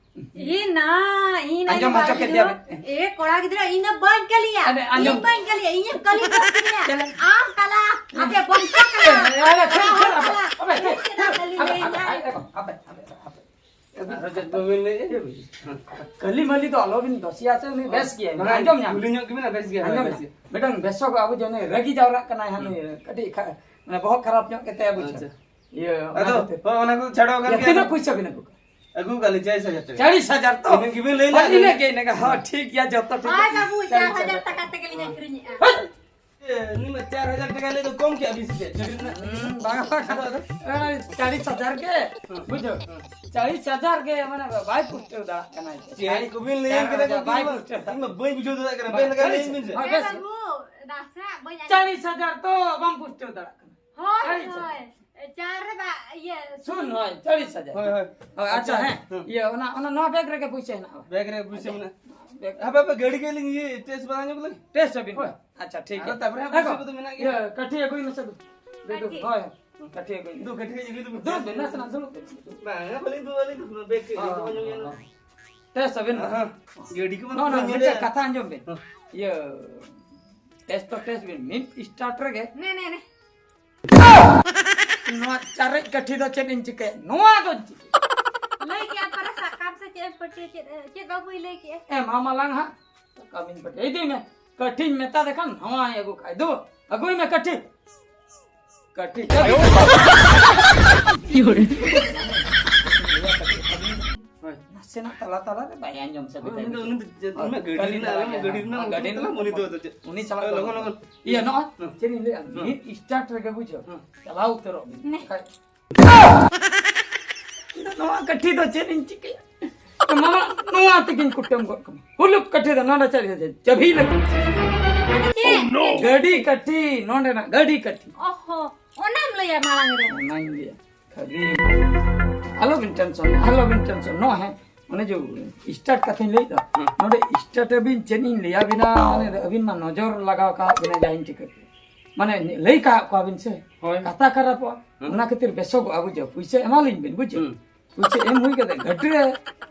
ᱤ ᱱᱟ, ᱤ ᱱᱟ, ᱟᱸᱡᱚᱢ ᱤᱧ ᱦᱚᱪᱚ ᱵᱟᱹᱧ ᱠᱮᱫ ᱜᱮᱭᱟ ᱠᱟᱹᱞᱤᱭᱟ᱾ ᱵᱮᱱ᱾ ᱮ, ᱠᱚᱲᱟ ᱜᱤᱫᱽᱨᱟᱹ, ᱤᱧ ᱫᱚ ᱵᱟᱹᱧ ᱠᱟᱹᱞᱤᱭᱟ᱾ ᱟᱨᱮ, ᱟᱸᱡᱚᱢ᱾ ᱤᱧ ᱵᱟᱹᱧ ᱠᱟᱹᱞᱤᱭᱟ, ᱤᱧᱮᱢ ᱠᱟᱹᱞᱤ ᱜᱚᱫ ᱠᱤᱫᱤᱧᱟ᱾ ᱪᱮᱫ? ᱟᱢ ᱠᱟᱞᱟ, ᱟᱯᱮ ᱵᱚᱝᱥᱚ ᱠᱟᱞᱟ᱾ ᱮ, ᱟᱞᱮ ᱛᱷᱤᱨ, ᱛᱷᱤᱨ, ᱟᱯᱮ, ᱟᱯᱮ, ᱛᱷᱤᱨ, ᱪᱮᱫᱟᱜ ᱠᱟᱹᱞᱤ ᱟᱯᱮ, ᱞᱟᱹᱭ ᱟᱯᱮ, ᱫᱟ? ᱟᱯᱮ, ᱟᱯᱮ, ᱟᱯᱮ, ᱟᱯᱮ᱾ ᱟᱨᱚ ᱪᱮᱫ ᱵᱟᱹᱵᱤᱱ ᱞᱟᱹᱭᱮᱫᱼᱟ? ᱠᱟᱹᱞᱤ ᱢᱟᱹᱞᱤ ᱫᱚ ᱟᱞᱚᱵᱤᱱ ᱫᱚᱥᱮᱭᱟ ᱥᱮ, ᱩᱱᱤ ᱵᱮᱥ ᱜᱮᱭᱟᱭ, ᱵᱟᱝ, ᱟᱸᱡᱚᱢ ᱧᱟᱢ᱾ ᱠᱩᱞᱤ ᱧᱚᱜ ᱜᱮᱵᱤᱱ, ᱵᱮᱥ ᱜᱮᱭᱟᱭ, ᱟᱸᱡᱚᱢ ᱵᱮᱥ ᱧᱟᱢ᱾ ᱜᱮᱭᱟᱭ᱾ ᱢᱤᱫᱴᱟᱝ ᱵᱮᱥᱚᱜ ᱟᱵᱚ ᱡᱮ ᱩᱱᱤ ᱨᱟᱹᱜᱤ ᱡᱟᱣᱨᱟᱜ ᱠᱟᱱᱟᱭ ᱦᱟᱸᱜ, ᱦᱩᱸ᱾ ᱱᱩᱭ ᱠᱟᱹᱴᱤᱡ ᱠᱷᱟ-, ᱢᱟᱱᱮ ᱵᱚᱦᱚᱜ ᱠᱷᱟᱨᱟᱯ ᱧᱚᱜ ᱜᱮᱛᱟᱭᱟ, ᱵᱩᱡᱷᱟᱹᱣ᱾ ᱟᱪᱪᱷᱟ᱾ ᱤᱭᱟᱹ, ᱚᱱᱟ ᱟᱫᱚ, ᱠᱷᱟᱹᱛᱤᱨ᱾ ᱦᱳᱭ, ᱚᱱᱟ ᱠᱚ ᱪᱷᱟᱰᱟᱣ ᱜᱟᱱ ᱤᱭᱟᱹ, ᱜᱮᱭᱟ᱾ ᱛᱤᱱᱟᱹᱜ ᱯᱩᱭᱥᱟᱹ ᱵᱤᱱ ᱟᱹᱜᱩ ᱠᱟᱜᱼᱟ? ᱟᱹᱜᱩ ᱠᱟᱜ ᱞᱤᱧ ᱪᱟᱨ ᱦᱟᱡᱟᱨ ᱴᱟᱠᱟ᱾ ᱪᱟᱞᱤᱥ ᱦᱟᱡᱟᱨ ᱛᱚ? ᱤᱱᱟᱹ ᱜᱮᱵᱤᱱ ᱞᱟᱹᱭ ᱦᱳᱭ, ᱞᱮᱫ ᱤᱱᱟᱹ ᱞᱤᱧ᱾ ᱜᱮ, ᱤᱱᱟᱹ ᱜᱮ᱾ ᱦᱚᱸ, ᱴᱷᱤᱠ ᱜᱮᱭᱟ, ᱡᱚᱛᱚ ᱴᱷᱤᱠ ᱦᱳᱭ ᱜᱮᱭᱟ᱾ ᱵᱟᱹᱵᱩ, ᱪᱟᱨ ᱦᱟᱡᱟᱨ ᱪᱟᱞᱤᱥ ᱦᱟᱡᱟᱨ᱾ ᱴᱟᱠᱟ ᱛᱮᱜᱮ ᱞᱤᱧ ᱟᱹᱠᱷᱨᱤᱧᱮᱜᱼᱟ᱾ ᱦᱳᱭ᱾ ᱮ, ᱩᱱᱤ ᱢᱟ ᱪᱟᱨ ᱦᱟᱡᱟᱨ ᱴᱟᱠᱟ ᱞᱟᱹᱭ ᱫᱚ ᱠᱚᱢ ᱠᱮᱜᱼᱟ ᱵᱤᱱ ᱥᱮ ᱪᱮᱫ? ᱜᱟᱹᱰᱤ ᱨᱮᱱᱟᱜ ᱦᱩᱸ, ᱵᱟᱝ, ᱵᱟᱝ, ᱟᱫᱚ, ᱟᱫᱚ᱾ ᱮ, ᱪᱟᱞᱤᱥ ᱦᱟᱡᱟᱨ ᱜᱮ, ᱦᱩᱸ᱾ ᱵᱩᱡᱷᱟᱹᱣ? ᱦᱩᱸ᱾ ᱪᱟᱞᱤᱥ ᱦᱟᱡᱟᱨ ᱜᱮ, ᱢᱟᱱᱮ, ᱵᱟᱭ ᱯᱩᱥᱴᱟᱹᱣ ᱫᱟᱲᱮᱭᱟᱜ ᱠᱟᱱᱟ᱾ ᱪᱮᱫ ᱠᱚᱵᱤᱱ ᱞᱟᱹᱭᱟᱹᱧ ᱠᱟᱱᱟ ᱪᱟᱨ ᱦᱟᱡᱟᱨ ᱜᱚᱢᱠᱮ? ᱵᱟᱭ ᱯᱩᱥᱴᱟᱹᱣ ᱫᱟᱲᱮᱭᱟᱜ ᱤᱧ ᱢᱟ ᱵᱟᱹᱧ ᱵᱩᱡᱷᱟᱹᱣ ᱫᱟᱲᱮᱭᱟᱜ ᱠᱟᱱᱟ᱾ ᱵᱟᱝ, ᱵᱮᱱ ᱞᱮᱠᱟ ᱪᱟᱞᱤᱥ ᱞᱟᱹᱭᱟᱹᱧ ᱵᱤᱱ ᱥᱮ᱾ ᱦᱳᱭ, ᱦᱮᱸ ᱵᱮᱥ᱾ ᱵᱟᱹᱵᱩ, ᱱᱟᱥᱮᱱᱟᱜ ᱵᱟᱹᱧ ᱟᱸᱡᱚᱢ᱾ ᱪᱟᱞᱤᱥ ᱦᱟᱡᱟᱨ ᱛᱚ ᱵᱟᱢ ᱯᱩᱥᱴᱟᱹᱣ ᱫᱟᱲᱮᱭᱟᱜ ᱠᱟᱱᱟ᱾ ᱦᱳᱭ, ᱪᱟᱞᱤᱥ ᱦᱟᱡᱟᱨ᱾ ᱦᱳᱭ᱾ ᱪᱟᱨ ᱨᱮ ᱵᱟ-, ᱤᱭᱟᱹ, ᱥᱩᱱ᱾ ᱥᱩᱱ, ᱦᱳᱭ, ᱪᱟᱞᱤᱥ ᱦᱟᱡᱟᱨ᱾ ᱦᱳᱭ, ᱦᱳᱭ᱾ ᱦᱳᱭ, ᱟᱪᱪᱷᱟ, ᱟᱪᱪᱷᱟ, ᱦᱮᱸ᱾ ᱦᱮᱸ᱾ ᱤᱭᱟᱹ, ᱚᱱᱟ, ᱚᱱᱟ ᱱᱚᱣᱟ ᱵᱮᱜᱽ ᱨᱮᱜᱮ ᱯᱩᱭᱥᱟᱹ ᱦᱮᱱᱟᱜᱼᱟ᱾ ᱵᱮᱜᱽ ᱨᱮ ᱯᱩᱭᱥᱟᱹ ᱢᱮᱱᱟᱜᱼᱟ᱾ ᱵᱮᱜᱽ᱾ ᱦᱟᱯᱮ, ᱦᱟᱯᱮ, ᱜᱟᱹᱰᱤ ᱠᱟᱹᱡ ᱞᱤᱧ ᱤᱭᱟᱹ, ᱴᱮᱥᱴ ᱵᱟᱲᱟ ᱧᱚᱜ ᱞᱮᱜᱮ᱾ ᱴᱮᱥᱴ ᱟᱹᱵᱤᱱ? ᱦᱳᱭ᱾ ᱟᱪᱪᱷᱟ, ᱴᱷᱤᱠ ᱟᱫᱚ ᱜᱮᱭᱟ᱾ ᱛᱟᱨᱯᱚᱨᱮ ᱦᱟᱸᱜ ᱦᱮᱸ ᱯᱩᱭᱥᱟᱹ ᱜᱚ᱾ ᱠᱚᱫᱚ ᱢᱮᱱᱟᱜ ᱜᱮᱭᱟ᱾ ᱤᱭᱟᱹ, ᱠᱟᱹᱴᱷᱤ ᱟᱹᱜᱩᱭ ᱢᱮᱥᱮ ᱫᱩ᱾ ᱫᱩ, ᱫᱩ, ᱠᱟᱹᱴᱷᱤ? ᱦᱳᱭ, ᱠᱟᱹᱴᱷᱤ ᱟᱹᱜᱩᱭ ᱢᱮ᱾ ᱫᱩ, ᱠᱟᱹᱴᱷᱤ ᱟᱹᱜᱩᱭ ᱫᱩ᱾ ᱫᱩ, ᱫᱩ, ᱱᱟᱥᱮᱱᱟᱜ ᱫᱩᱲᱩᱵ ᱵᱤᱱ᱾ ᱵᱟᱝᱟ, ᱵᱟᱹᱞᱤᱧ ᱫᱩ, ᱵᱟᱹᱞᱤᱧ ᱫᱩ, ᱵᱮᱜᱽ ᱠᱟᱹᱡ ᱦᱚᱸ, ᱞᱤᱧ ᱫᱚᱦᱚ ᱧᱚᱜ ᱦᱚᱸ, ᱧᱚᱜ᱾ ᱦᱚᱸ᱾ ᱴᱮᱥᱴ ᱟᱹᱵᱤᱱ? ᱦᱮᱸ, ᱜᱟᱹᱰᱤ ᱠᱚ ᱵᱟᱹᱱᱩᱜ ᱱᱚᱜᱼᱚ ᱱᱚᱣᱟ ᱛᱟᱹᱞᱤᱧᱟ ᱢᱤᱫᱴᱮᱱ ᱱᱮ᱾ ᱠᱟᱛᱷᱟ ᱟᱸᱡᱚᱢ ᱵᱤᱱ᱾ ᱦᱮᱸ᱾ ᱤᱭᱟᱹ, ᱴᱮᱥᱴ ᱫᱚ ᱴᱮᱥᱴ ᱵᱤᱱ, ᱢᱤᱫ ᱥᱴᱟᱨᱴ ᱨᱮᱜᱮ᱾ ᱱᱮ, ᱱᱮ, ᱱᱮ᱾ ᱱᱚᱣᱟ ᱪᱟᱨᱮᱡ ᱠᱟᱹᱴᱷᱤ ᱫᱚ ᱪᱮᱫ ᱤᱧ ᱪᱤᱠᱟᱹᱭᱟ? ᱱᱚᱣᱟ ᱫᱚ ᱪᱤᱠᱟᱹᱭᱟ? ᱞᱟᱹᱭ ᱠᱮᱜᱼᱟ ᱯᱟᱨᱟ ᱥᱟᱠᱟᱢ ᱥᱮ ᱪᱮᱫ ᱮᱢ ᱯᱟᱹᱴᱤᱭᱟ? ᱪᱮᱫ, ᱪᱮᱫ ᱵᱟᱹᱵᱩᱭ ᱞᱟᱹᱭ ᱠᱮᱜᱼᱟ? ᱮ, ᱢᱟ ᱢᱟᱞᱟᱝ ᱦᱟᱸᱜ᱾ ᱥᱟᱠᱟᱢ ᱤᱧ ᱯᱟᱹᱴᱤᱭᱟ᱾ ᱤᱫᱤ ᱢᱮ᱾ ᱠᱟᱹᱴᱷᱤᱧ ᱢᱮᱛᱟ ᱫᱮ ᱠᱷᱟᱱ ᱱᱚᱣᱟᱭ ᱟᱹᱜᱩ ᱠᱟᱜᱼᱟ᱾ ᱫᱩ, ᱟᱹᱜᱩᱭ ᱢᱮ ᱠᱟᱹᱴᱷᱤ᱾ ᱠᱟᱹᱴᱷᱤ᱾ ᱦᱳᱭ᱾ ᱱᱟᱥᱮᱱᱟᱜ ᱛᱟᱞᱟ ᱛᱟᱞᱟ ᱨᱮ ᱵᱟᱭ ᱟᱸᱡᱚᱢ ᱥᱟᱹᱵᱤᱛ ᱦᱳᱭ, ᱩᱱᱤ ᱫᱚ, ᱟᱹᱜᱩ᱾ ᱩᱱᱤ ᱫᱚ ᱪᱮᱫ, ᱦᱳᱭ, ᱩᱱᱟᱹᱜ ᱜᱟᱹᱰᱤ ᱠᱟᱹᱞᱤ ᱨᱮᱱᱟᱜ, ᱫᱷᱟᱨᱟ ᱟᱞᱚᱢ ᱜᱮᱭᱟ᱾ ᱜᱟᱹᱰᱤ ᱨᱮᱱᱟᱜ ᱦᱳᱭ, ᱩᱱᱤ ᱜᱟᱹᱰᱤ ᱫᱚ ᱨᱮᱱᱟᱜ᱾ ᱩᱱᱤ ᱪᱟᱞᱟᱜ ᱦᱳᱭ, ᱞᱚᱜᱚᱱ, ᱠᱟᱱᱟ᱾ ᱞᱚᱜᱚᱱ᱾ ᱤᱭᱟᱹ, ᱱᱚᱜᱼᱚᱭ, ᱦᱮᱸ᱾ ᱪᱮᱫ ᱤᱧ ᱞᱟᱹᱭᱟ? ᱦᱮᱸ᱾ ᱢᱤᱫ ᱥᱴᱟᱨᱴ ᱨᱮᱜᱮ ᱵᱩᱡᱷᱟᱹᱣ᱾ ᱦᱮᱸ᱾ ᱪᱟᱞᱟᱣ ᱩᱛᱟᱹᱨᱚᱜ ᱵᱤᱱ᱾ ᱱᱮ᱾ ᱵᱟᱠᱷᱟᱡ ᱤᱧ ᱫᱚ ᱱᱚᱣᱟ ᱠᱟᱹᱴᱷᱤ ᱫᱚ ᱪᱮᱫ ᱤᱧ ᱪᱤᱠᱟᱹᱭᱟ? ᱢᱟᱢᱟ, ᱱᱚᱣᱟ ᱛᱮᱜᱮᱧ ᱠᱩᱴᱟᱹᱢ ᱜᱚᱫ ᱠᱟᱢᱟ᱾ ᱦᱩᱞᱩᱠ ᱠᱟᱹᱴᱷᱤ ᱫᱚ ᱱᱚᱰᱮ ᱪᱟᱹᱞ ᱦᱤᱡᱩᱜ, ᱪᱟᱹᱵᱷᱤ ᱞᱟᱹᱜᱤᱫ᱾ ᱪᱮᱫ? ᱜᱟᱹᱰᱤ ᱠᱟᱹᱴᱷᱤ, ᱱᱚᱰᱮᱱᱟᱜ ᱜᱟᱹᱰᱤ ᱠᱟᱹᱴᱷᱤ᱾ ᱚᱦᱚ, ᱚᱱᱟᱢ ᱞᱟᱹᱭᱟ ᱢᱟᱲᱟᱝ ᱨᱮ᱾ ᱚᱱᱟᱧ ᱞᱟᱹᱭᱟ᱾ ᱠᱷᱟᱹᱞᱤ ᱟᱞᱚᱵᱤᱱ ᱴᱮᱱᱥᱚᱱ, ᱟᱞᱚᱵᱤᱱ ᱴᱮᱱᱥᱚᱱ᱾ ᱱᱚᱣᱟ ᱦᱮᱸ, ᱚᱱᱮ ᱡᱮ ᱥᱴᱟᱨᱴ ᱠᱟᱛᱷᱟᱧ ᱞᱟᱹᱭᱮᱫ ᱫᱚ, ᱦᱮᱸ᱾ ᱱᱚᱰᱮ ᱥᱴᱟᱨᱴ ᱟᱹᱵᱤᱱ ᱪᱮᱫ ᱤᱧ ᱞᱟᱹᱭᱟᱵᱤᱱᱟ, ᱢᱟᱱᱮ ᱟᱹᱵᱤᱱ ᱢᱟ ᱱᱚᱡᱚᱨ ᱞᱟᱜᱟᱣ ᱠᱟᱜ ᱵᱤᱱᱟ ᱡᱟᱦᱟᱸᱧ ᱴᱷᱤᱠᱟᱹ ᱠᱮᱫ᱾ ᱢᱟᱱᱮ ᱞᱟᱹᱭ ᱠᱟᱜ ᱠᱚᱣᱟᱵᱤᱱ ᱥᱮ, ᱦᱳᱭ᱾ ᱠᱟᱛᱷᱟ ᱠᱷᱟᱨᱟᱯᱚᱜᱼᱟ, ᱦᱮᱸ᱾ ᱚᱱᱟ ᱠᱷᱟᱹᱛᱤᱨ ᱵᱮᱥᱚᱜᱚᱜᱼᱟ, ᱵᱩᱡᱷᱟᱹᱣ? ᱯᱩᱭᱥᱟᱹ ᱮᱢᱟᱞᱤᱧ ᱵᱤᱱ, ᱵᱩᱡᱷᱟᱹᱣ? ᱦᱩᱸ᱾ ᱯᱩᱭᱥᱟᱹ ᱮᱢ ᱦᱩᱭ ᱠᱟᱛᱮ ᱜᱟᱹᱰᱤ ᱨᱮ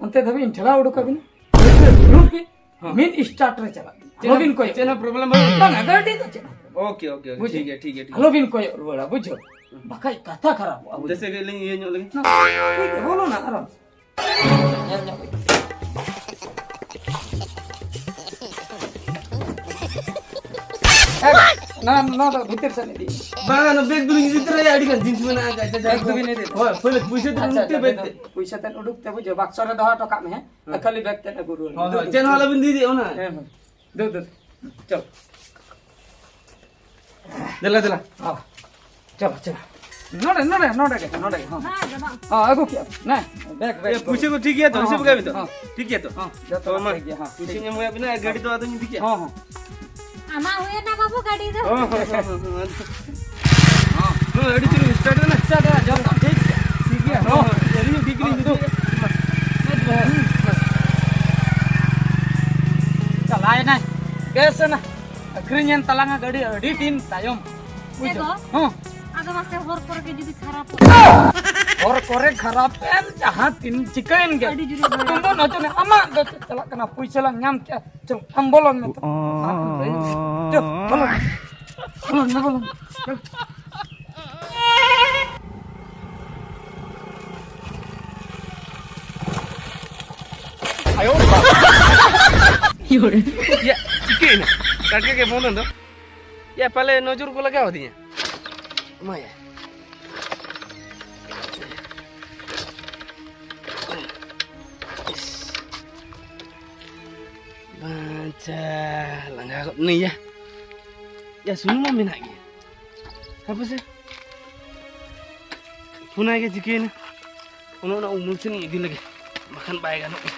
ᱚᱱᱛᱮ ᱫᱷᱟᱹᱵᱤᱡ ᱤᱧ ᱴᱷᱮᱞᱟᱣ ᱩᱰᱩᱠ ᱟᱹᱵᱤᱱᱟ, ᱜᱟᱹᱰᱤ ᱨᱮ ᱫᱩᱲᱩᱵ ᱵᱤᱱ, ᱦᱮᱸ᱾ ᱢᱤᱫ ᱥᱴᱟᱨᱴ ᱨᱮ ᱪᱟᱞᱟᱜ ᱵᱤᱱ, ᱪᱮᱫ ᱟᱞᱚᱵᱤᱱ ᱦᱚᱸ, ᱠᱚᱭᱚᱜ᱾ ᱪᱮᱫ ᱦᱚᱸ ᱯᱨᱚᱵᱞᱮᱢ ᱵᱟᱹᱱᱩᱜᱼᱟ? ᱵᱟᱝᱟ, ᱜᱟᱹᱰᱤ ᱫᱚ ᱪᱮᱫ ᱦᱚᱸ ᱵᱟᱝ᱾ ᱳᱠᱮ, ᱳᱠᱮ, ᱳᱠᱮ, ᱵᱩᱡᱷᱟᱹᱣ? ᱴᱷᱤᱠ ᱜᱮᱭᱟ, ᱴᱷᱤᱠ ᱜᱮᱭᱟ, ᱴᱷᱤᱠ ᱜᱮᱭᱟ᱾ ᱟᱞᱚᱵᱤᱱ ᱠᱚᱭᱚᱜ ᱨᱩᱣᱟᱹᱲᱟ, ᱵᱩᱡᱷᱟᱹᱣ? ᱦᱩᱸ᱾ ᱵᱟᱠᱷᱟᱡ ᱠᱟᱛᱷᱟ ᱠᱷᱟᱨᱟᱯᱚᱜᱼᱟ, ᱵᱩᱡᱷᱟᱹᱣ? ᱫᱮᱥᱮ ᱠᱟᱹᱡ ᱞᱤᱧ ᱤᱭᱟᱹ ᱧᱚᱜ ᱞᱮᱜᱮ᱾ ᱴᱷᱤᱠ ᱜᱮᱭᱟ, ᱵᱚᱞᱚ ᱱᱟ ᱟᱨᱟᱢ ᱥᱮ᱾ ᱧᱮᱞ ᱧᱚᱜ ᱞᱮᱜᱮ᱾ ᱦᱮᱸ, ᱱᱚᱣᱟ, ᱱᱚᱣᱟ ᱫᱚ ᱵᱷᱤᱛᱤᱨ ᱥᱮᱫ ᱤᱫᱤ᱾ ᱵᱟᱝ, ᱚᱱᱟ ᱵᱮᱜᱽ ᱫᱚᱞᱤᱧ ᱤᱫᱤ ᱛᱚᱨᱟᱭᱟ, ᱟᱹᱰᱤ ᱜᱟᱱ ᱡᱤᱱᱤᱥ ᱢᱮᱱᱟᱜᱼᱟ, ᱟᱪᱪᱷᱟ, ᱵᱮᱜᱽ ᱫᱚᱵᱤᱱ ᱤᱫᱤ? ᱦᱳᱭ, ᱯᱳᱭᱞᱳ ᱯᱩᱭᱥᱟᱹ ᱫᱚ ᱟᱪᱪᱷᱟ, ᱱᱚᱛᱮ ᱟᱪᱪᱷᱟ, ᱵᱮᱜᱽ ᱫᱚ᱾ ᱯᱩᱭᱥᱟᱹ ᱛᱮᱫ ᱩᱰᱩᱠ ᱛᱮ ᱵᱩᱡᱷᱟᱹᱣ, ᱵᱟᱠᱥᱚ ᱨᱮ ᱫᱚᱦᱚ ᱦᱚᱴᱚ ᱠᱟᱜ ᱢᱮ, ᱦᱮᱸ? ᱦᱳᱭ, ᱦᱳᱭ, ᱪᱮᱫ ᱦᱚᱸ ᱟᱞᱚᱵᱤᱱ ᱤᱫᱤᱭᱟ ᱚᱱᱟ᱾ ᱦᱮᱸ, ᱦᱮᱸ᱾ ᱫᱩ, ᱫᱩ, ᱪᱚᱞ᱾ ᱫᱮᱞᱟ, ᱫᱮᱞᱟ᱾ ᱦᱚᱸ᱾ ᱪᱚᱞᱚ, ᱪᱚᱞᱚ᱾ ᱱᱚᱰᱮ, ᱱᱚᱰᱮ, ᱱᱚᱰᱮ ᱜᱮ, ᱱᱚᱰᱮ ᱜᱮ, ᱦᱚᱸ᱾ ᱦᱮᱸ, ᱫᱚ ᱵᱟᱝ᱾ ᱦᱚᱸ, ᱟᱹᱜᱩ ᱠᱮᱜᱼᱟ ᱯᱮ᱾ ᱱᱮ, ᱵᱮᱜᱽ, ᱵᱮᱜᱽ᱾ ᱮ, ᱯᱩᱭᱥᱟᱹ ᱠᱚ ᱴᱷᱤᱠ ᱜᱮᱭᱟ ᱛᱚ? ᱦᱚᱸ, ᱦᱤᱥᱟᱹᱵ ᱦᱚᱸ, ᱠᱟᱜ ᱵᱤᱱ ᱛᱚ? ᱦᱚᱸ, ᱴᱷᱤᱠ ᱜᱮᱭᱟ ᱛᱚ? ᱦᱚᱸ, ᱡᱚᱛᱚ ᱛᱚ ᱢᱟ, ᱴᱷᱤᱠ ᱜᱮᱭᱟ, ᱦᱚᱸ, ᱯᱩᱭᱥᱟᱹ ᱴᱷᱤᱠ ᱧᱟᱢ ᱜᱮᱭᱟ᱾ ᱦᱩᱭ ᱟᱵᱤᱱᱟ, ᱜᱟᱹᱰᱤ ᱫᱚ ᱟᱫᱚᱧ ᱤᱫᱤ ᱠᱮᱜᱼᱟ᱾ ᱦᱚᱸ, ᱦᱚᱸ᱾ ᱟᱢᱟᱜ ᱦᱩᱭᱮᱱᱟ ᱵᱟᱹᱵᱩ ᱜᱟᱹᱰᱤ ᱫᱚ᱾ ᱦᱚᱸ, ᱦᱚᱸ, ᱦᱚᱸ, ᱦᱚᱸ᱾ ᱦᱚᱸ, ᱟᱹᱰᱤ ᱪᱩᱨᱩᱠ start ᱮᱱᱟ, ᱡᱚᱛᱚ ᱴᱷᱤᱠ ᱜᱮᱭᱟ᱾ ᱴᱷᱤᱠ ᱜᱮᱭᱟ᱾ ᱦᱚᱸ, ᱦᱚᱸ, ᱦᱚᱸ, ᱟᱹᱞᱤᱧ ᱦᱚᱸ ᱴᱷᱤᱠ ᱜᱮᱞᱤᱧ ᱦᱚᱸ, ᱵᱩᱡᱷᱟᱹᱣᱮᱫᱼᱟ᱾ ᱪᱟᱞᱟᱣᱮᱱᱟᱭ, ᱵᱮᱥ ᱮᱱᱟ, ᱟᱹᱠᱷᱨᱤᱧᱮᱱ ᱛᱟᱞᱟᱝᱟ ᱜᱟᱹᱰᱤ ᱟᱹᱰᱤ ᱫᱤᱱ ᱛᱟᱭᱚᱢ᱾ ᱵᱩᱡᱷᱟᱹᱣ? ᱮ ᱜᱚ, ᱦᱚᱸ᱾ ᱟᱫᱚ ᱢᱟᱥᱮ ᱦᱚᱨ ᱠᱚᱨᱮ ᱜᱮ ᱡᱩᱫᱤ ᱠᱷᱟᱨᱟᱯᱚᱜ? ᱦᱚᱨ ᱠᱚᱨᱮ ᱠᱷᱟᱨᱟᱯ ᱮᱱ, ᱡᱟᱦᱟᱸ ᱛᱤᱱ ᱪᱤᱠᱟᱹᱭᱮᱱ ᱜᱮ, ᱟᱹᱰᱤ ᱡᱳᱨᱮ ᱵᱟᱹᱲᱤᱡ᱾ ᱛᱩᱢᱵᱩ ᱱᱚᱡᱚᱨ ᱟᱢᱟᱜ ᱫᱚ ᱪᱮᱫ ᱪᱟᱞᱟᱜ ᱠᱟᱱᱟ? ᱯᱩᱭᱥᱟᱹ ᱞᱟᱝ ᱧᱟᱢ ᱠᱮᱜᱼᱟ᱾ ᱪᱚᱞ, ᱟᱢ ᱵᱚᱞᱚᱱ ᱢᱮ ᱛᱚ᱾ ᱟᱢ ᱞᱟᱹᱭ ᱢᱮ᱾ ᱪᱚᱞ, ᱵᱚᱞᱚᱱ ᱢᱮ᱾ ᱵᱚᱞᱚᱱ ᱢᱮ, ᱵᱚᱞᱚᱱ ᱢᱮ᱾ ᱪᱚᱞ᱾ ᱭᱟ, ᱪᱤᱠᱟᱹᱭᱮᱱᱟ? ᱴᱟᱴᱠᱟ ᱜᱮ ᱵᱚᱱᱫᱚ ᱮᱱ ᱫᱚ᱾ ᱭᱟ, ᱯᱟᱞᱮ ᱱᱚᱡᱚᱨ ᱠᱚ ᱞᱟᱜᱟᱣ ᱟᱹᱫᱤᱧᱟ᱾ ᱢᱟᱭᱟ᱾ ᱵᱟᱧᱪᱟ, ᱞᱟᱸᱜᱟ ᱜᱚᱫ ᱱᱟᱹᱧ ᱭᱟ᱾ ᱭᱟ, ᱥᱩᱱᱩᱢ ᱢᱟ ᱢᱮᱱᱟᱜ ᱜᱮᱭᱟ᱾ ᱦᱟᱯᱮ ᱥᱮ᱾ ᱯᱷᱳᱱᱟᱭ ᱜᱮ ᱪᱤᱠᱟᱹᱭᱮᱱᱟ? ᱚᱱᱮ ᱚᱱᱟ ᱩᱢᱩᱞ ᱥᱮᱱ ᱤᱧ ᱤᱫᱤ ᱞᱮᱜᱮ, ᱵᱟᱠᱷᱟᱱ ᱵᱟᱭ ᱜᱟᱱᱚᱜ ᱠᱟᱱᱟ᱾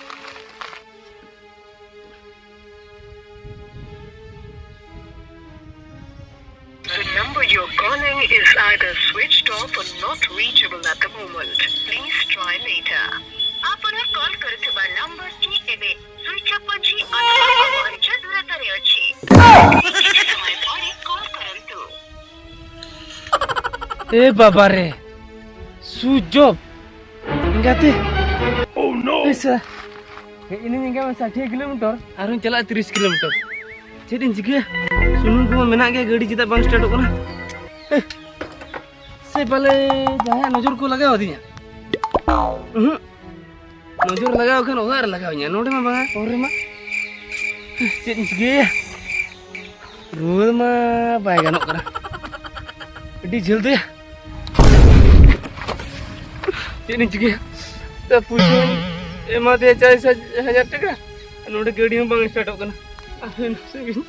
You're calling is either switched off or not reachable at the moment. Please try later. ଆପଣ କଲ୍ କରୁଥିବା ନମ୍ବରଟି ଏବେ ସୁଇଚ୍ ଅଫ୍ ଅଛି ଅଥବା ଆପଣଙ୍କ ଦୂରତାରେ ଅଛି। କିଛି ସମୟ ପରେ କଲ୍ କରନ୍ତୁ। ए बाबा रे, ସୁଇଚ୍ ଅଫ୍। ᱮᱸᱜᱟᱛᱮ᱾ Oh no! ᱮᱥᱟ᱾ ᱦᱮᱡ ᱤᱱᱟᱹᱧ ᱮᱸᱜᱟ ᱥᱟᱴᱷᱤᱭᱟᱹ ᱠᱤᱞᱳᱢᱤᱴᱟᱨ᱾ ᱟᱨᱦᱚᱸᱧ ᱪᱟᱞᱟᱜᱼᱟ ᱛᱤᱨᱤᱥ ᱠᱤᱞᱳᱢᱤᱴᱟᱨ᱾ ᱪᱮᱫ ᱤᱧ ᱪᱤᱠᱟᱹᱭᱟ? ᱥᱩᱱᱩᱢ ᱠᱚᱢᱟ ᱢᱮᱱᱟᱜ ᱜᱮᱭᱟ, ᱜᱟᱹᱰᱤ ᱪᱮᱫᱟᱜ ᱵᱟᱝ ᱥᱴᱟᱨᱴᱚᱜ ᱠᱟᱱᱟ? ᱮ, ᱥᱮ ᱯᱟᱞᱮ ᱡᱟᱦᱟᱸᱭᱟᱜ ᱱᱚᱡᱚᱨ ᱠᱚ ᱞᱟᱜᱟᱣ ᱟᱹᱫᱤᱧᱟ? ᱩᱦᱩᱸ᱾ ᱱᱚᱡᱚᱨ ᱞᱟᱜᱟᱣ ᱠᱷᱟᱱ ᱚᱲᱟᱜ ᱨᱮ ᱞᱟᱜᱟᱣ ᱤᱧᱟ, ᱱᱚᱰᱮ ᱢᱟ ᱵᱟᱝᱟ, ᱦᱚᱨ ᱨᱮᱢᱟ᱾ ᱪᱮᱫ ᱤᱧ ᱪᱤᱠᱟᱹᱭᱟ? ᱨᱩᱣᱟᱹᱲ ᱢᱟ ᱵᱟᱭ ᱜᱟᱱᱚᱜ ᱠᱟᱱᱟ, ᱟᱹᱰᱤ ᱡᱷᱟᱹᱞ ᱫᱚᱭᱟ᱾ ᱪᱮᱫ ᱤᱧ ᱪᱤᱠᱟᱹᱭᱟ? ᱛᱟ ᱯᱩᱭᱥᱟᱹᱧ ᱮᱢᱟ ᱫᱮᱭᱟ ᱪᱟᱨ ᱦᱟᱡᱟᱨ ᱴᱟᱠᱟ, ᱱᱚᱰᱮ ᱜᱟᱹᱰᱤ ᱦᱚᱸ ᱵᱟᱝ ᱥᱴᱟᱨᱴᱚᱜ ᱠᱟᱱᱟ᱾ ᱟᱨ ᱦᱩᱭᱱᱟ ᱥᱟᱺᱜᱤᱧ᱾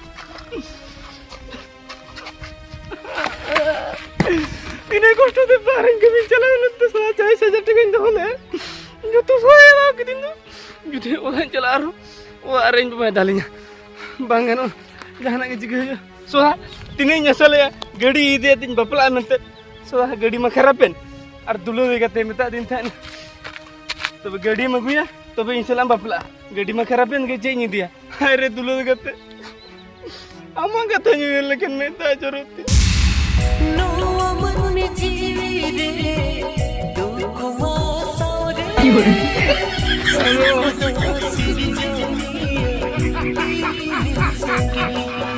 ᱛᱤᱱᱟᱹᱜ ᱠᱚᱥᱴᱚ ᱛᱮ ᱵᱟᱦᱨᱮᱧ ᱠᱟᱹᱢᱤᱧ ᱪᱟᱞᱟᱣ ᱞᱮᱱ ᱛᱮ ᱥᱟᱞᱟ ᱪᱟᱨ ᱦᱟᱡᱟᱨ ᱴᱟᱠᱟᱧ ᱫᱚᱦᱚ ᱞᱮᱫ, ᱡᱚᱛᱚ ᱥᱟᱞᱟ ᱮᱲᱟᱣ ᱠᱤᱫᱤᱧ ᱫᱚ᱾ ᱡᱩᱫᱤ ᱚᱲᱟᱜ ᱤᱧ ᱪᱟᱞᱟᱜᱼᱟ ᱟᱨᱦᱚᱸ, ᱚᱲᱟᱜ ᱨᱮ ᱤᱧ ᱵᱟᱵᱟᱭ ᱫᱟᱞᱤᱧᱟ᱾ ᱵᱟᱝ ᱜᱟᱱᱚᱜᱼᱟ, ᱡᱟᱦᱟᱱᱟᱜ ᱜᱮ ᱪᱤᱠᱟᱹ ᱦᱩᱭᱩᱜᱼᱟ᱾ ᱥᱚᱦᱟ, ᱛᱤᱱᱟᱹᱜ ᱤᱧ ᱟᱥᱟ ᱞᱮᱜᱼᱟ ᱜᱟᱹᱰᱤ ᱤᱫᱤᱭᱟᱛᱤᱧ ᱵᱟᱯᱞᱟᱜᱼᱟ ᱢᱮᱱᱛᱮ, ᱥᱚᱦᱟ ᱜᱟᱹᱰᱤ ᱢᱟ ᱠᱷᱟᱨᱟᱯ ᱮᱱ᱾ ᱟᱨ ᱫᱩᱞᱟᱹᱲ ᱜᱟᱛᱮ ᱢᱮᱛᱟᱫᱤᱧ ᱛᱟᱦᱮᱸᱫ, ᱛᱚᱵᱮ ᱜᱟᱹᱰᱤᱢ ᱟᱹᱜᱩᱭᱟ, ᱛᱚᱵᱮ ᱤᱧ ᱥᱟᱞᱟᱜ ᱮᱢ ᱵᱟᱯᱞᱟᱜᱼᱟ᱾ ᱜᱟᱹᱰᱤ ᱢᱟ ᱠᱷᱟᱨᱟᱯ ᱮᱱ ᱜᱮ, ᱪᱮᱫ ᱤᱧ ᱤᱫᱤᱭᱟ? ᱦᱟᱭ ᱨᱮ ᱫᱩᱞᱟᱹᱲ ᱜᱟᱛᱮ, ᱟᱢᱟᱜ ᱠᱟᱛᱷᱟᱧ ᱩᱭᱦᱟᱹᱨ ᱞᱮᱠᱷᱟᱱ ᱢᱮᱫ ᱫᱟᱜ ᱡᱚᱨᱚᱜ ᱛᱤᱧᱟ᱾ ᱱᱚᱣᱟ ᱢᱟᱹᱱᱢᱤ ᱡᱤᱣᱤ ᱨᱮ ᱫᱩᱠ ᱢᱟ ᱥᱟᱶᱨᱮ ᱥᱩᱠ ᱫᱚ ᱥᱤᱨᱡᱚᱱᱤᱭᱟᱹ᱾ ᱤᱧ ᱥᱟᱺᱜᱤᱧ ᱨᱮ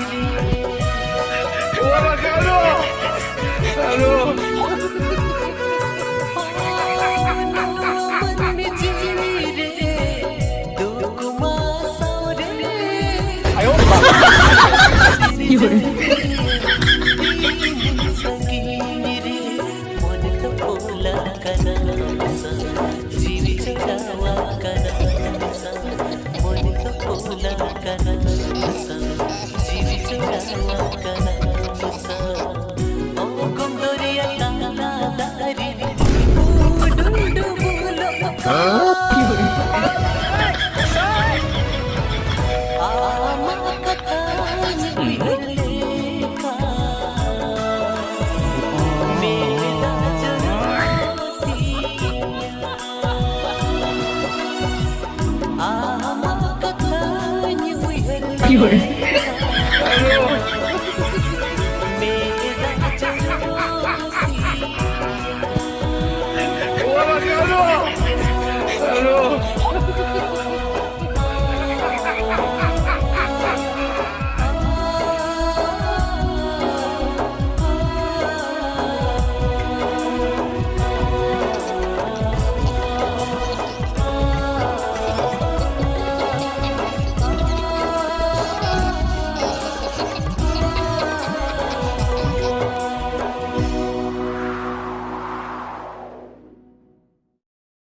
有人。